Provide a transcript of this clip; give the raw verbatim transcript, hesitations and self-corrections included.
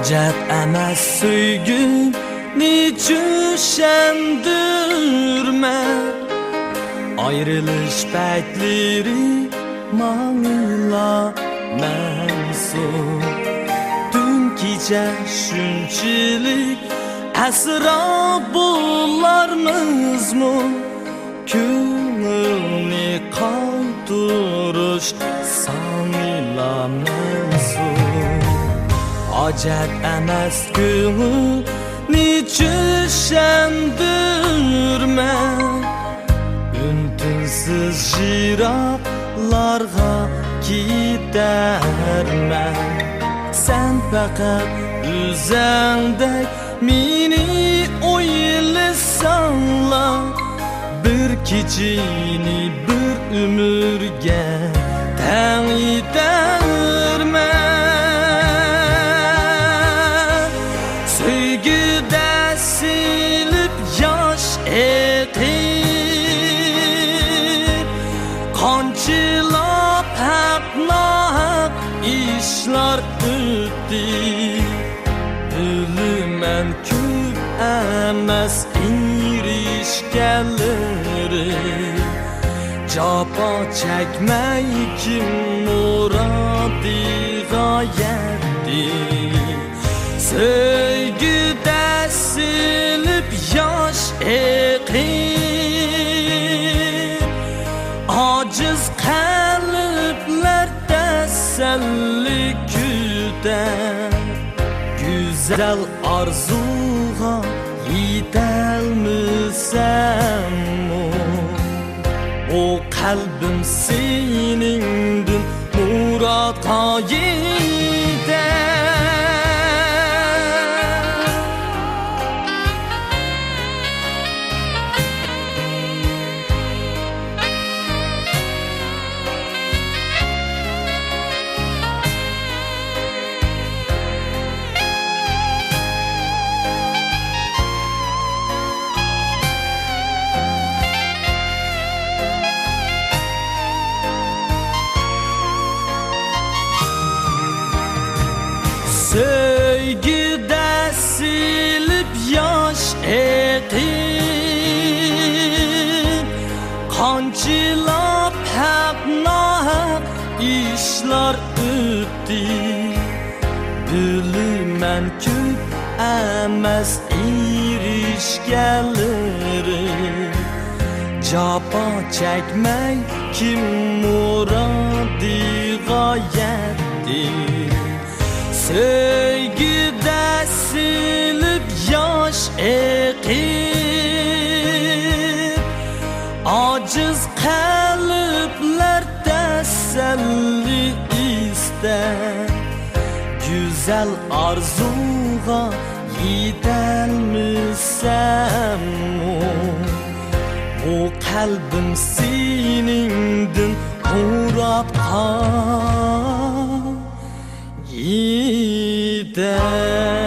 ھاجەت ئەمەس سۆيگۈنى چۈشەندۈرمە، ئايرىلىش پەيتلىرى ماڭىلا مەنسۇپ. تۈن كېچە شۇنچىلىك ئەسرا بولارمىزمۇ؟ كۆڭۈلنى قايتۇرۇش ساڭىلا مەنسۇپ. ھاجەت ئەمەس كۆڭۈلنى چۈشەندۈرمە، ئۈن-تىنسىز يىراقلارغا كېتەرمەن. سەن پەقەت ئۆزۈڭدەك مېنى ئويلىساڭلا، بىر كېچىنى بىر ئۆمۈرگە تەڭ ئېتەرمەن. سۆيگۈدە سېلىپ ياش ئېقىپ، قانچىلاپ ھەق-ناھەق ئىشلار ئۆتتى. بىلىمەن كۆپ ئەمەس ئېرىشكەنلىرى، جاپا چەكمەي كىم مۇرادىغا يەتتى؟ سۆيگۈدە سېلىپ ياش ئېقىپ، ئاجىز قەلبلەر تەسەللى كۈتەر. گۈزەل ئارزۇغا يېتەلمىسەممۇ، بۇ قەلبىم سېنىڭدىن مۇرادقا يېتەر. سۆيگۈدە سېلىپ ياش ئېقىپ، قانچىلاپ ھەق-ناھەق ئىشلار ئۆتتى. بىلىمەن كۆپ ئەمەس ئېرىشكەنلىرى، جاپا چەكمەي كىم مۇرادىغا يەتتى؟ سۆيگۈدە سېلىپ ياش ئېقىپ، ئاجىز قەلبلەر تەسەللى ئىستەر. گۈزەل ئارزۇغا يېتەلمىسەممۇ، بۇ قەلبىم سېنىڭدىن مۇرادقا يېتەر.